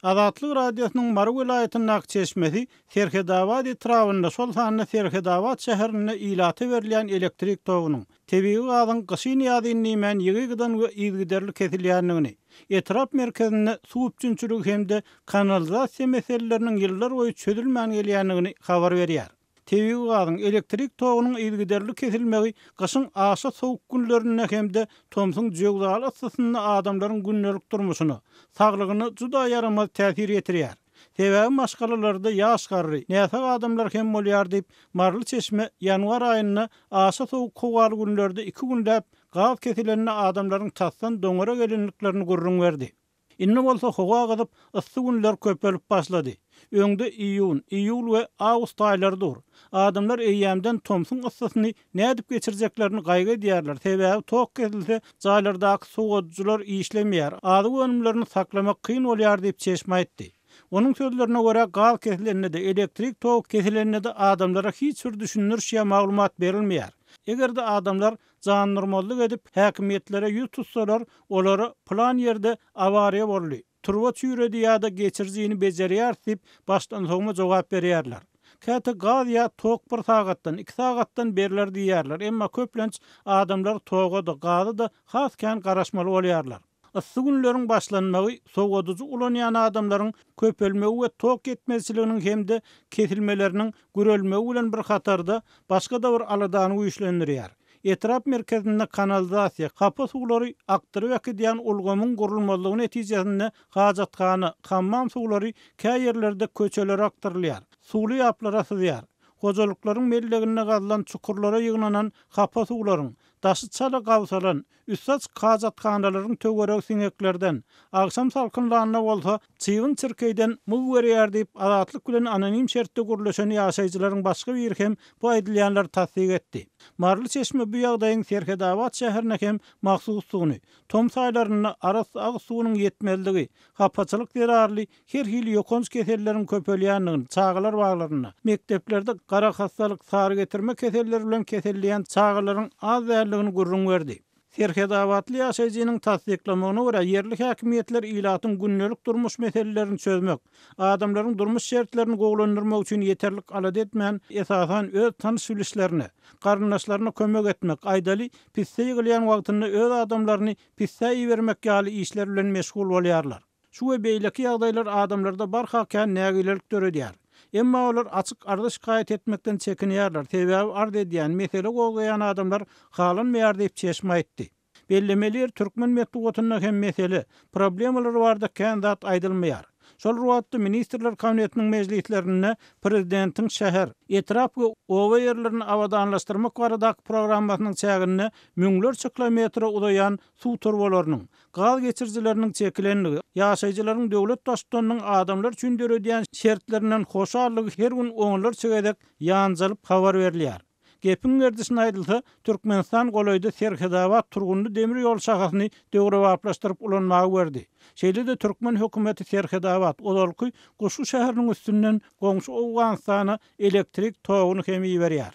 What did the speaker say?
Azatlyk Radiosynyň Mary welaýatyndaky çeşmesi Serhetabat etrabynda, şol sanda Serhetabat şäherinde ilata berilýän elektrik togunyň, tebigy gazyň gyşyn-ýazyn diýmän ýygy-ýygydan we yzygiderli kesilýändigini, etrap merkezinde suw üpjünçiligi hem-de kanalizasiýa meseleleriniň ýyllarboýy çözülmän gelýändigini habar berýär. Tebigy gazyň, elektrik togunyň yzygiderli kesilmegi gyşyň aşa sowuk günlerinde hem-de tomsuň jöwzaly yssysynda adamlaryň gündelik durmuşyna, saglygyna juda ýaramaz täsir ýetirýär. Sebäbi maşgalalarda ýaş-garry, näsag adamlar hem bolýar diýip, maryly çeşme ýanwar aýynda aşa sowuk howaly günlerde iki günläp gaz kesilende adamlaryň tasdan doňara gelendiklerini gürrüň berdi. Indi bolsa howa gyzyp, yssy günler köpelip başlady. Öňde iýun, iýul we awgust aýlary dur. Adamlar eýýämden tomsuň yssysyny nädip geçirjeklerini gaýgy edýärler, sebäbi tok kesilse, jaýlardaky sowadyjylar işlemeýär, azyk önümlerini saklamak kyn bolýar diýip, çeşme aýtdy. Onuň sözlerine görä, gaz kesilende-de, elektrik togy kesilende-de adamlara hiç bir düşündiriş ýa maglumat berilmeýär. Eger-de adamlar jandurmazlyk edip, häkimiýetlere ýüz tutsalar, olara pylan ýerde awariýa boldy, turba çüýredi ýa-da geçirijini bejerýäris diýip, başdansowma jogap berýärler. Käte gaz ýa tok bir sagatdan, iki sagatdan berler diýýärler, emma köplenç adamlar toga-da, gaza-da has kän garaşmaly bolýarlar. Yssy günleriň başlanmagy sowadyjy ulanýan adamlaryň köpelmegi we tok ýetmezçiliginiň hem-de kesilmeleriniň gürelmegi bilen bir hatarda, başga-da bir aladany güýçlendirýär. Etrap merkezinde kanalizasiýa, hapa suwlary akdyryp äkidýän ulgamyň gurulmazlygy netijesinde hajathana, hammam suwlary kä ýerlerde köçelere akdyrylýar, suwly ýaplara syzýar. Hojalyklaryň melleginde gazylan çukurlara ýygnanan hapa suwlaryň, daşy çala gabsalan, Üsti açyk hajathanalaryň töweregi siňeklerden, agşam salkynlanda bolsa, çybyn-çirkeýden myg berýär diýip, Azatlyk bilen anonim şertde gürleşen ýaşaýjylaryň başga biri hem bu aýdylýanlary tassyk etdi. Maryly çeşme bu ýagdaýyň Serhetabat şäherine hem mahsusdygyny, tomus aýlarynda arassa agyz suwunyň ýetmezligi, hapaçylyk zerarly her hili ýokanç keselleriň köpelýändigini, çagalar baglarynda, mekdeplerde garahassalyk, sarygetirme keselleri bilen keselleýän çagalaryň az däldigini gürrüň berdi. Serhetabatly ýaşaýjynyň tassyklamagyna görä, ýerli häkimiýetler ilatyň gündelik durmuş meselelerini çözmek, adamlaryň durmuş şertlerini gowulandyrmak üçin ýeterlik alada etmän, esasan öz tanyş-bilişlerine, garyndaşlaryna kömek etmek, aýdaly, pisse ýygylýan wagtynda öz adamlaryny pisse ibermek ýaly işler bilen meşgul bolýarlar. Şu we beýleki ýagdaýlar adamlarda barha kän nägilelik döredýär. Emma olar açyk arza-şikaýat etmekden çekinýärler, sebäbi arz edýän, mesele gozgaýan adamlar halanmaýar diýip, çeşme aýtdy. Bellemeli ýeri, türkmen metbugatynda hem mesele, problemalar barada kän zat aýdylmaýar. Şol bir wagtda, Ministrler Kabinetiniň mejlislerinde prezidentiň şäher, etrap we oba ýerlerini abadanlaşdyrmak baradaky programmasynyň çäginde müňlerçe kilometre uzaýan suw turbalarynyň, gaz geçirijileriniň çekilendigi, ýaşaýjylaryň döwlet Baştutanynyň adamlar üçin döredýän şertlerinden hoşallygy her gün onlarça gezek ýanjalyp habar berilýär. Gepiň gerdişine aýdylsa, Türkmenistan golaýda Serhetabat, Turgundy demir ýol şahasyny döwrebaplaşdyryp ulanmaga berdi. Şeýle-de türkmen hökümeti Serhetabat, ozalky Guşgy şäheriniň üstünden goňşy Owganystana elektrik toguny hem iberýär.